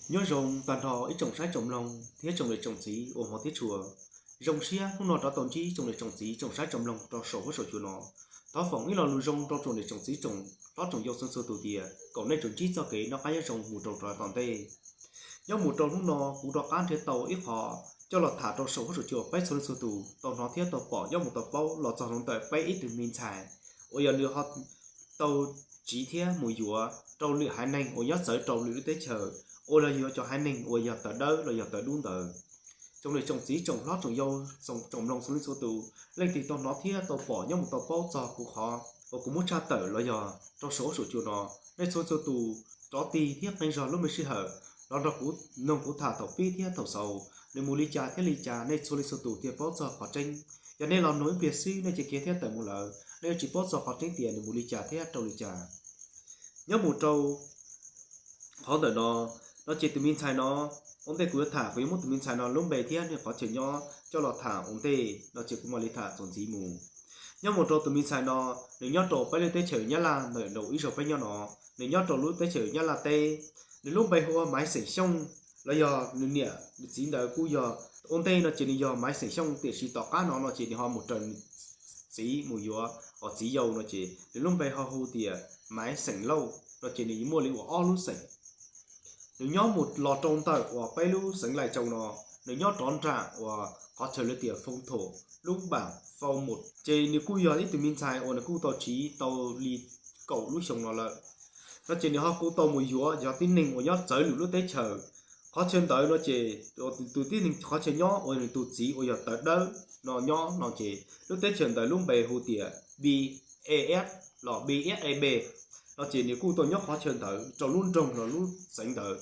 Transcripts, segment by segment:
Nyob zoo tag nrho ib tsoom saib tsoom mloog thiab tsoom niam tsoom txiv uas hmov thiab tshua. Zoo siab hnub no rov tau ntsib tsoom niam tsoom txiv tsoom saib tsoom mloog rau saum huab saum cua no. Thov foom ib lo lus zoo rau tsoom niam tsoom txiv tsoom hlob tsoom yau txhua txhua tus tias kom nej tsuas ntsib txoj kev noj qab nyob zoo mus rau tom ntej. Nyob mus rau hnub no kuv rov qab nrhiav tau ib qho coj los tham rau saum huab saum cua peb txhua leej txhua tus tau hnov thiab tau pom nyob mus tau paub los txog rau ntawm peb ib tug me ntxhais uas yog nws ho tau tsiv thiab mus yuav rau lwm haiv neeg uas nyob txawv rau lwm lub teb chaws, uas los yuav cov haiv neeg uas yog tawv dawb los yog tawv dub ntawd. Tsoom niam tsoom txiv tsoom hlob tsoom yau tsoom mloog txhua leej txhua tus, leej twg tau hnov thiab tau pom nyob mus tau paub txog kuv qhov uas kuv muab tshaj tawm los yog rau saum huab saum cua no, nej txhua txhua tus rov tig thiab qee zog lub me sij hawm los nrog kuv mloog kuv tham thaum pib thiab thaum xaus, nws mus li cas thiab li cas nej txhua leej txhua tus thiaj paub txog qhov tseeb. Yog nej los mloog ib pliag xwb nej cia kiag thiab tawm mus lawm, nej yuav tsis paub txog qhov tseeb tias nws mus li cas thiab rau li cas. Nyob mus rau qhov ntawm no, no ces tus me ntxhais no, ua ntej kuv yuav tham kuv yuav muab tus me ntxhais no lub npe thiab nws qhov chaw nyob coj los tham ua ntej no ces kuv mam li tham txuas ntxiv mus. Nyob mus rau tus me ntxhais no, nws nyob rau peb lub teb chaws Nyab Laj ntawm nraum ib zaug peb nyob no, nws nyob rau lub teb chaws Nyab Laj teb. Nws lub npe hu ua Maiv xeem Xyooj, los yog nws niam nws txiv ntawd kuj yog, ua ntej no ces nws yog Maiv xeem Xyooj tiam sis tom qab no no ces nws ho mus raws nws txiv mus yuav uas txiv yau no ces nws lub npe ho hu tias Maiv xeem Lauj no ces nws muaj li uas ob lub xeem. Nws nyob mus los rau ntawm uas peb lub xeev Lais Tsau no, nws nyob rov nram uas qhov chaw lawv tias Foo Thom lub npam Foo Mos ces nws kuj yog ib tug me ntxhais uas nws kuj tau tsiv tau li kaum lub xyoo no lawm. No ces nws ho kuj tau mus yuav cov tib neeg uas nyob txawv lwm lub teb chaws. Qhov chaw ntawd no ces tus tib neeg qhov chaw nyob uas nws tus txiv uas yog tawv dawb no nyob no ces lub teb chaws ntawd lub npe hu tias B E S los B S E B no ces nws kuj tau nyob qhov chaw ntawd rau lub nroog los lub xeev ntawd.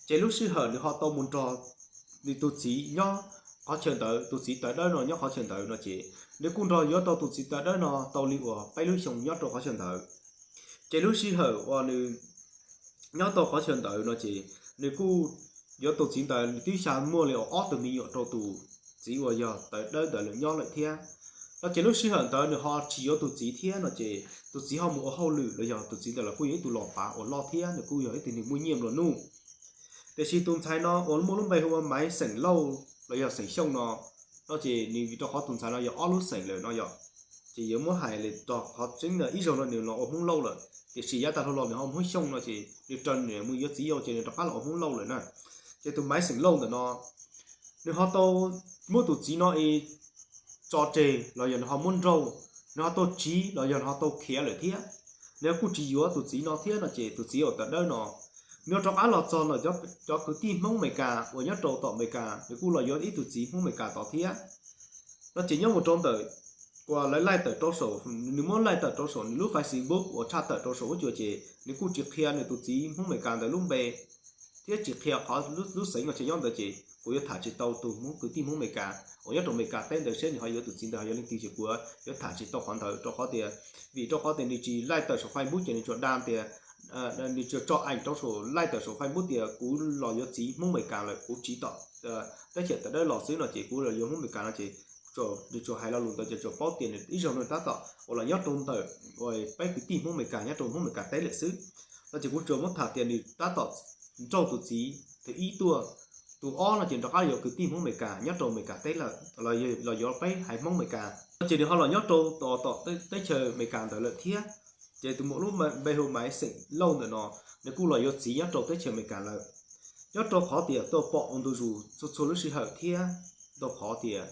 Ces lub sij hawm nws ho tau mus nrog nws tus txiv nyob qhov chaw ntawd, tus txiv tawv dawb no nyob qhov chaw ntawd no ces nws kuj nrog yuav tau tus txiv tawv dawb no tau li uas peb lub xyoo nyob rau qhov chaw ntawd. Ces lub sij hawm uas nws nyob tau qhov chaw ntawd no ces nws kuj yuav tus txiv ntawd nws twb xya muaj li uas ob tug me nyuam rau tus txiv uas yog tawv dawb ntawd lawm nyob lawm thiab. No ces lub sij hawm ntawd nws ho tsis yuav tus txiv thiab no ces tus txiv ho mus ua hauj lwm los yog tus txiv ntawd los kuj yog ib tug los pav uas loj thiab nws kuj yog ib tug neeg muaj nyiaj nplua nuj. Tiam sis tus ntxhais no uas muaj lub npe hu ua Maiv xeem Lauj los yog xeem Xyooj no, no ces nws rau qhov tus ntxhais no yog ob lub xeem lawm no yom, ces yuav muab hais li rau qhov tseeb ib zaug no nws los ua Hmoob Lauj lawm tiam sis yav tag dhau los nws ho ua Hmoob Xyooj no ces nws raws nws mus yuav txiv yau ces nws rov qab los ua Hmoob Lauj lawm na. Ces tus Maiv xeem Lauj ntawm no nws ho tau muab tus txiv no tso tseg los yog nws ho muab nrauj, nws ho tau tsiv los yog nws ho tau khiav lawm thiab. Nws kuj tsis yuav tus txiv no thiab no ces tus txiv uas tawv dawb no nws rov qab los txog ntawm cov kwv tij Hmoob Amelikas uas nyob rau tom Amelikas, nws kuj los yuav ib tug txiv Hmoob Amelikas tod thiab. No ces nyob mus rau ntawm uas lawv laij tawm rau saum, nws muab laij tawm rau saum nws lub Facebook uas tshaj tawm rau saum huab cua ces nws kuj tsis qhia nws tus txiv Hmoob Amelikas ntawd lub npe thiab tsis qhia qhov lub xeev uas nyob ntawd ces kuv yuav tham tsis tau tus Hmoob kwv tij Hmoob Amelikas uas nyob rau Amelikas teb ntawd seb nws ho yuav tus txiv ntawd ho yog leej twg ces kuv yuav tham tsis tau qhov ntawd rau qhov tias, vim rau qhov tias nws tsis laij tawm saum Facebook ces nws tsuas da tias nws tsuas tso eem rau saum laij tawm saum Facebook tias kuv los yuav txiv Hmoob Amelikas lawm, kuv tsiv tom teb chaws tawv dawb los xwb no ces kuv los yuav Hmoob Amelikas no ces nws tsuas hais lo lus ntawd ces tsuas paub tias nws ib zaug no tab tom uas los nyob rau ntawm peb kwv tij Hmoob Amelikas nyob rau Hmoob Amelikas teb lawm xwb. No ces kuv tsuas muab tham tias nws tab tom nrauj tus txiv thawj ib tuaj, tus ob no ces rov qab yuav kwv tij Hmoob Amelikas nyob rau Amelikas teb lawm, los yuav peb haiv Hmoob Amelikas no ces nws ho los nyob rau tom teb chaws Amelikas ntawd lawm thiab. Ces tus muam lub npe hu Maiv xeem Lauj ntawm no, nws kuj los yuav txiv nyob rau teb chaws Amelikas lawm. Nyob rau qhov tias tuaj pom ua ntu zus txhua txhua lub sij hawm thiab ntau qhov tias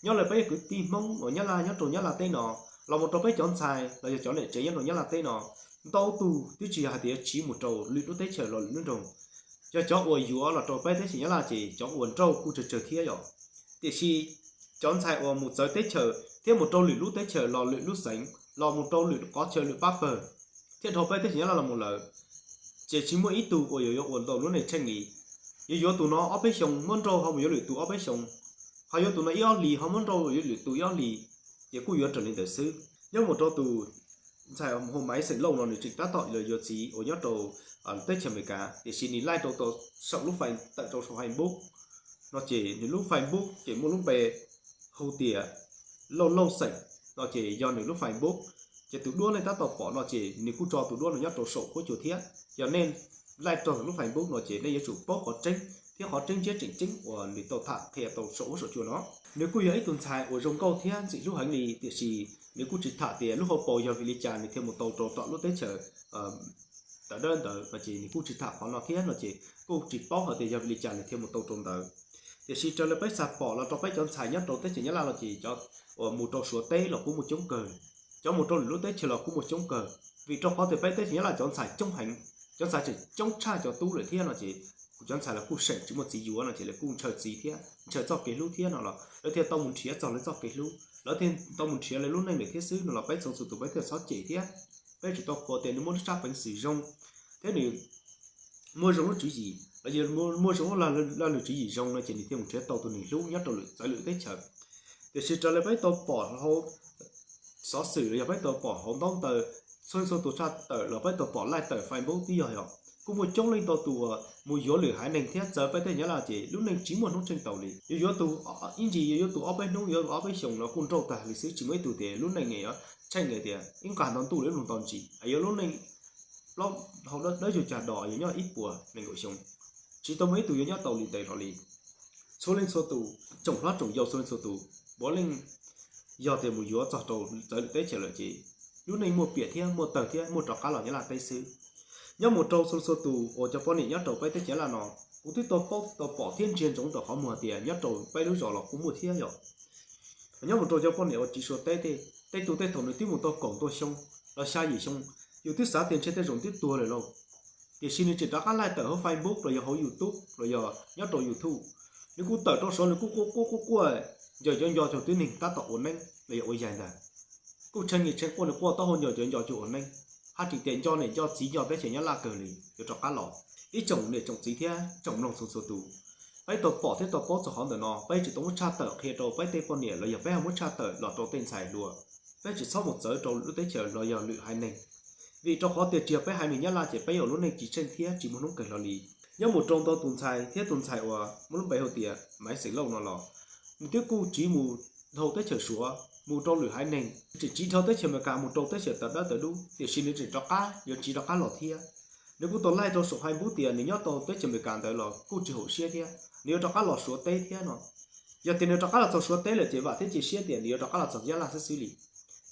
nyob lawv peb kwv tij Hmoob uas Nyab Laj nyob rau Nyab Laj teb no, los mus rau peb cov ntxhais los yog cov niam tsev nyob rau Nyab Laj teb no, ntau tus twb tsis yog hais tias tsiv mus rau lwm lub teb chaws los lwm lub nroog. Yog cov uas yuav los rau peb teb chaws Nyab Laj ces cov uas nrauj kuj tsawg tsawg thiab yom. Tiam sis cov ntxhais uas mus txawv teb chaws thiab mus rau lwm lub teb chaws los lwm lub xeev los mus rau lwm qhov chaw lwm pab pawg thiab dhau peb teb chaws Nyab Laj los mus lawm, ces tsis muaj ib tug uas yuav yuav ua ntau lub neej tsheej li. Yuav yuav tus no ob peb xyoos muab nrauj ho mus yuav lwm tus ob peb xyoos, ho yuav tus no ib ob hlis ho muab nrauj yuav lwm tus ib ob hlis, ces kuj yuav raws li ntawd xwb. Nyob mus rau tus ntxhais hu Maiv xeem Lauj no nws tseem tab tom los yuav txiv uas nyob rau teb chaws Amelikas tiam sis nws laij rau saum lub fai tawm rau saum Facebook no ces nws lub Facebook ces muaj lub npe hu tias Lauj Lauj xeem no ces yog nws lub Facebook. Ces tus duab nej tab tom pom no ces nws kuj tso tus duab no nyob rau saum huab cua thiab. Yog nej laij raug lub Facebook no ces nej yuav tsum paub qhov tseeb thiab qhov tseeb ntsiab tseem ceeb uas nws tau tham qhia tau saum huab saum cua no. Nws kuj yog ib tug ntxhais uas zoo nkauj thiab ntxim hlub heev li, tiam sis nws kuj tsis tham tias lub hauv paus yog vim li cas nws thiaj mus tau rau tom lub teb chaws tawv dawb ntawd no ces nws kuj tsis tham qhov no thiab no ces kuj tsis paub hais tias yog vim li cas nws thiaj mus tau rau ntawd. Tiam sis raws li peb xav pom los rau peb cov ntxhais nyob rau teb chaws Nyab Laj no ces cov uas mus rau Suav teb los kuj muaj coob kawg, cov mus rau lwm lub teb chaws los kuj muaj coob kawg. Vim rau qhov tias peb teb chaws Nyab Laj cov ntxhais coob heev, cov ntxhais tseem coob tshaj cov tub lawm thiab no ces kuv cov ntxhais los kuj seem tsis muaj txiv yuav no ces lawv kuj ntshaw txiv thiab ntshaw txoj kev hlub thiab no los lawv thiaj tau mus nrhiav txog lawv txoj kev hlub, lawv thiaj tau mus nrhiav lawv lub neej lawm thiab xwb no los peb txhua txhua tus peb thiaj txhob cem thiab. Peb tsis tau qhuas tias nws muaj lub tsab peev xwm zoo thiab nws muaj zoo lub tswv yim los yog muaj zoo lub lag lug tswv yim zoo no ces nws thiaj mus nrhiav tau tus neeg hlub nyob rau lwm txawv lwm teb chaws. Tiam sis raws li peb tau pom hauv xov xwm los yog peb tau pom hauv ntaub ntawv, txhua txhua tus tshaj tawm los peb tau pom laij tawm Facebook twb yog yog kuj muaj coob leej ntau tus uas mus yuav lwm haiv neeg thiab txawv peb teb Nyab Laj ces lub neej tsis muaj hnub tsheej tau li. Yuav yuav tus ib ntsis yuav yuav tus ob peb hnub yuav ob peb xyoos los kuj nrauj tag li xwb, tsis muaj ib tug tias lub neej yuav tsheej li tias ib nqag nto ntuj li ib lub nto ntsis, yuav lub neej plaub hau dawb yug cag dos yuav nyob ib puas nees nkaum xyoo, tsis tau muaj ib tug yuav nyob tau li ntev los li. Txhua leej txhua tus, tsoom hlob tsoom yau txhua leej txhua tus, puav leej yog tias mus yuav txog rau txawv lwm teb chaws lawm ces lub neej muaj piam thiab muaj tawg thiab muaj rov qab los Nyab Laj teb xwb. Nyob mus rau txhua txhua tus uas cov poj niam nyob rau peb teb chaws Nyab Laj no, kuv twb tau paub tau pom thiab ntsia ntsoov tau qhov muag tias nyob rau peb lub zos los kuj muaj thiab yom. Nyob mus rau cov poj niam uas tsiv Suav teb, tej tus tej thaum nws twb mus tau kaum ntau xyoo los xya yim xyoo, yus twb xav tias ntshe tej zaum twb tuag lawm lauj. Tiam sis nws tseem rov qab laij tawm hauv Facebook los yog hauv YouTube los yog nyob rau YouTube, nws kuj tawm rau saud nws kuj quaj quaj quaj quaj, nco cov nco cov tib neeg tab tom ua neeb los yog ua yaig ntag. Kuj tshee nyias tshee quaj nws quaj taub hau nco cov nco cov ua neeb, haj tseem tias nco niam nco txiv nco teb chaws Nyab Laj kawg li yuav rov qab los. Ib tsoom niam tsoom txiv thiab tsoom mloog txhua txhua tus, peb tau pom thiab tau paub txog qhov ntawm no peb tsis tau muab tshaj tawm qhia rau peb tej poj niam los yog peb ho muab tshaj tawm los rau tej ntxhais hluas. Peb tsis txhob mus txawv rau lub teb chaws los yog lwm haiv neeg, vim rau qhov tias tsis yog peb haiv neeg Nyab Laj ces peb yuav lub neej tsis tsheej thiab tsis muaj hnub kawg hlo li. Nyob mus rau ntau tus ntxhais thiab tus ntxhais uas muaj lub npe hu tias Maiv Xeem Lauj no los, nws twb kuj tsiv mus dhau teb chaws Suav mus rau lwm haiv neeg, tseem tsiv dhau teb chaws Amelikas mus rau teb chaws tawv dawb tawv dub, tiam sis nws tseem rov qab yuav tsiv rov qab los thiab. Nws kuj tau laij rau saum Facebook tias nws nyob tau teb chaws Amelikas ntawd los kuj tsis haum siab thiab nws yuav rov qab los Suav teb thiab no. Yog tias nws rov qab los txog Suav teb lawm ces vam thiab cia siab tias nws yuav rov qab los txog Nyab Laj xwb xwb li,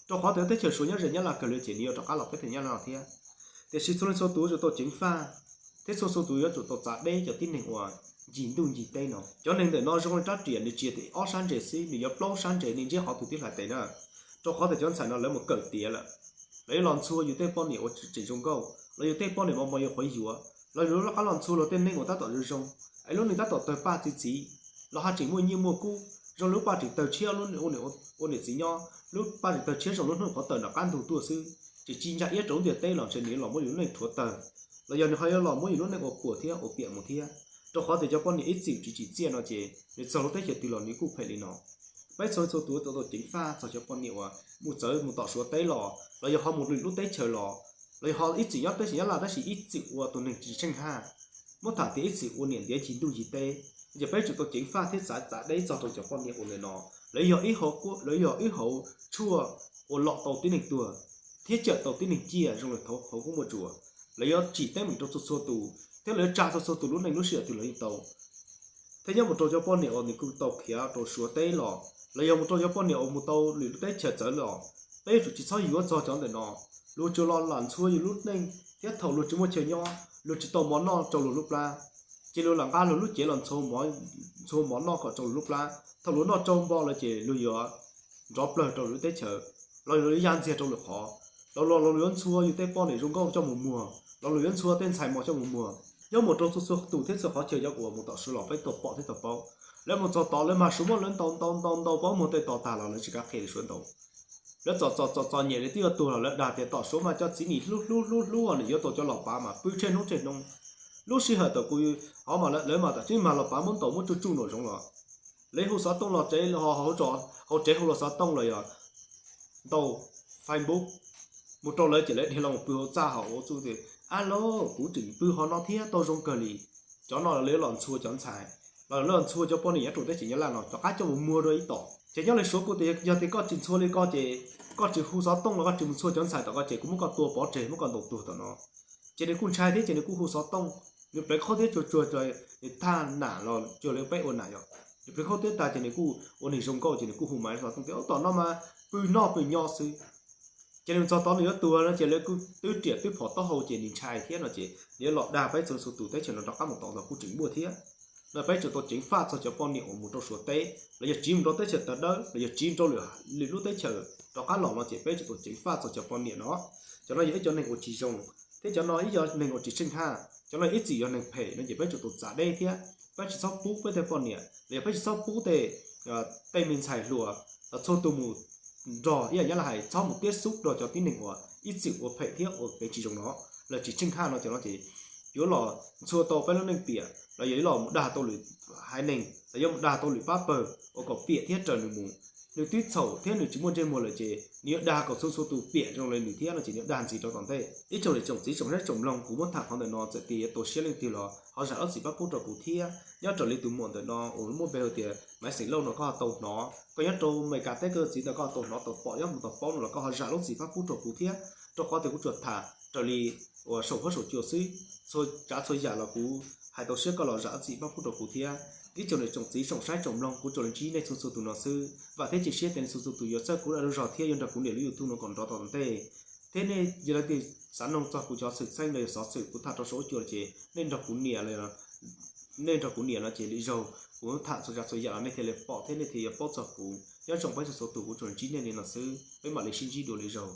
rau qhov tias teb chaws Suav nyob ze Nyab Laj kawg li ces nws yuav rov qab los peb teb Nyab Laj no thiab. Tiam sis txhua leej txhua tus yuav tsum tau ceev faj thiab txhua txhua tus yuav tsum tau txav deb cov tib neeg uas ncig ntuj ncig teb no. Cov neeg ntawm no zoo li rab riam, nws tsis yog tias ob sab ntse xwb, nws yuav plaub sab ntse, nej ntsib qhov twg twb hlais tes na. Rau qhov tias cov ntxhais no lawv mus kawm tiav lawm, lawv yuav los ntxhua yus tej poj niam uas tseem zoo nkauj los yus tej poj niam mos mos yuav qhuav yuav, los yus rov qab los ntxhua luag tej neeg uas tab tom zoo zoo, es lub neej tab tom tawg paj txi txiv, los haj tseem muaj nyiaj muaj kub, zoo lub paj tseem tawg tshiab ua niam txiv nyob, lub paj tseem tawg tshiab zoo lub hnub qhov tawm nram qab ntug tuaj xwb, tseem tsis ntsa iab rau lub ntiaj teb los ntshe nws yuav los muab yus lub neej rhuav tawg, los yog nws ho yuav los muab yus lub neej ua puas thiab ua piam mus thiab. Rau qhov tias cov poj niam ib txwm tsis tsim txiaj no ces nws txog lub teb chaws twg los nws kuj phem li no. Peb txhua txhua tus tau tau ceev faj txog cov poj niam uas mus txawv mus tom Suav teb los los yog ho mus lwm lub teb chaws los, los yog ho ib txwm nyob teb chaws Nyab Laj tab sis ib txwm ua tus neeg tsis tsheej haj, muab tham tias ib txwm ua niam ntiav ncig ntuj ncig teb. Ces peb tsum tau ceev faj thiab txav txav deb txog rau cov poj niam uas ntawm no, lawv yog ib hauv, lawv yog ib hauv tshuaj uas lom tau tib neeg tuag thiab cawm tau tib neeg ciaj zoo li thaum hauv kub muaj tsuas. Lawv yuav tsim teeb meem rau txhua txhua tus thiab lawv yuav tsa txhua txhua tus lub neej lub sij hawm twg los yeej tau. Thiab nyob mus rau cov poj niam uas nws kuj tau khiav rau Suav teb los, los yog mus rau cov poj niam uas mus tau lwm lub teb chaws txawv los, peb yuav tsum tsis txhob yuav txog cov ntawm no. Luag tsuas los lam ntxhua yus lub neej thiab thaum luag tsis muaj chaw nyob, luag tsis tau mov noj rau luag lub plab, ces luag lam nqa luag lub cev los ntxhua mov noj kom rau luag lub plab. Thaum luag noj tsau npo lawm ces luag yuav nrov plawg rau luag lub teb chaws, los luag yuav ya ntxiag rau lwm qhov, los los luag yuav ntxhua yus tej poj niam zoo nkauj coj mus muag, los luag yuav ntxhua tej ntxhais mos coj mus muag. Nyob mus rau txhua txhua tus thiab txhua qhov chaw cov uas mus tom Suav los peb tau pom thiab tau paub. Lawv mus txog tod lawv mas Suav muab lawv ntaus ntaus ntaus ntaus paub muag tej tos tag los lawv tsis kav qhia Suav ntaus. Lawv txom txom txom txom nyem li twb yuav tuag los lawv dag tias tom Suav mas cov txiv nim hlub hlub hlub hlub nim yuav tau cov los pav mas pw tsheej hnub tsheej hnub. Lub sij hawm thaum kuv hov mas lawv mas tam sim mas los pav muab ntaus muab tsuj tsuj nraum zoov los, lawv hu xov tooj los tsev, hauv tsev hu los xov tooj los yog ntaus Facebook mus rau lawv ces lawv dhia los mus pw hauv txaj hauv ua txuj tias, Ab los, kuv tseem pw hauv no thiab tau zoo kawg li. Cov no lawv los ntxhua cov ntxhais, los lawv los ntxhua cov poj niam nyob rau teb chaws Nyab Laj no rov qab coj mus muag dua ib tom. Ces nyob li Suav kuj tias yog tias koj tsis ntxhua li ko ces, koj tsis hu xov tooj los koj tsis mus ntxhua cov ntxhais tom ko ces kuv muab koj tua pov tseg muab koj ntaus tuag tom no. Ces nws kuj ntshai thiab ces nws kuj hu xov tooj, nws pleev qhaub thiab tsuag tsuag, nws tag nam los cuag li peb ua nam yom, nws pleev qhaub thiab tag ces nws kuj ua neeg zoo nkauj ces nws kuj hu mas xov tooj tias, Ub, tom no mas pw noj pw nyob xwb. Ces nws txog tod nws yuav tuag no ces lawv kuj twb riam twb phom taub hau ces nws ntshai thiab no ces nws yuav los dag peb txhua txhua tus teb chaws no rov qab mus tom ntog kuj tseem npuaj thiab. No peb tsum tau ceev faj txog cov poj niam uas mus rau Suav teb los yog tsiv mus rau teb chaws tawv dawb los yog tsiv rau lwm lub teb chaws rov qab los no ces peb tsum tau ceev faj txog cov poj niam no. Cov no yog ib cov neeg uas tsis zoo, thiab cov no ib cov neeg uas tsis tsheej haj, cov no ib txwm yog neeg phem no ces peb tsum tau txav deb thiab peb tsis txhob pub peb tej poj niam los yog peb tsis txhob pub tej, tej me ntxhais hluas los txhua tus mus nrog ib yam nyab laj hais txhob mus tiab xub rau cov tib neeg uas ib txwm ua phem thiab ua kev tsis zoo no, los tsis tsheej haj no cov no ces yuav los ntxhua tau peb lub neej tiam los yog yuav los mus dag tau lwm haiv neeg los yuav mus dag tau lwm pab pawg uas kom piam thiab raws nws mus. Nws twb txhaum thiab nws tsis muaj ntsej muag lawm ces nws yuav dag kom txhua txhua tus piam zoo li nws thiab no ces nws yuav dag ntxiv rau tom ntej. Ib tsoom niam tsoom txiv tsoom saib tsoom mloog, kuv muab tham qhov ntawm no txawm tias yuav tu siab leej twg los ho zam lub txim pab pub rau kuv thiab. Nyob raws li tus muam ntawm no uas muaj npe hu tias Maiv Xeem Lauj no koj ho tau hnov, koj nyob rau Amelikas teb koj txiv ntawd koj ho tau hnov tau pom nyob mus tau paub no los koj ho zam lub txim pab pub rau kuv thiab, rau qhov tias kuv tsuas tham raws li uas saum huab saum cua xwb. Txhua tsav txhua yam los kuv hais tau siab koj los zam lub txim pab pub rau kuv thiab. Ib tsoom niam tsoom txiv tsoom saib tsoom mloog, kuv tsuas los ntsib nej txhua txhua tus no xwb. Vam thiab cia siab tias nej txhua txhua tus yuav txawj kuv dag lub zog thiab yuav nrog kuv niam lub YouTube no kom nrov tom ntej. Thiab nej yog leej twg xav noog txog kuv cov xwm txheej los yog xov xwm kuv tham rau saum huab cua ces nej nrog kuv niam, nej nrog kuv niam no ces lwm zaug kuv tham txhua tsav txhua yam los nej thiaj li pom thiab nej thiaj yuav paub txog kuv. Nyob zoo peb txhua txhua tus, kuv tsuas los ntsib nej li no xwb, peb mam li sib ntsib dua lwm zaug.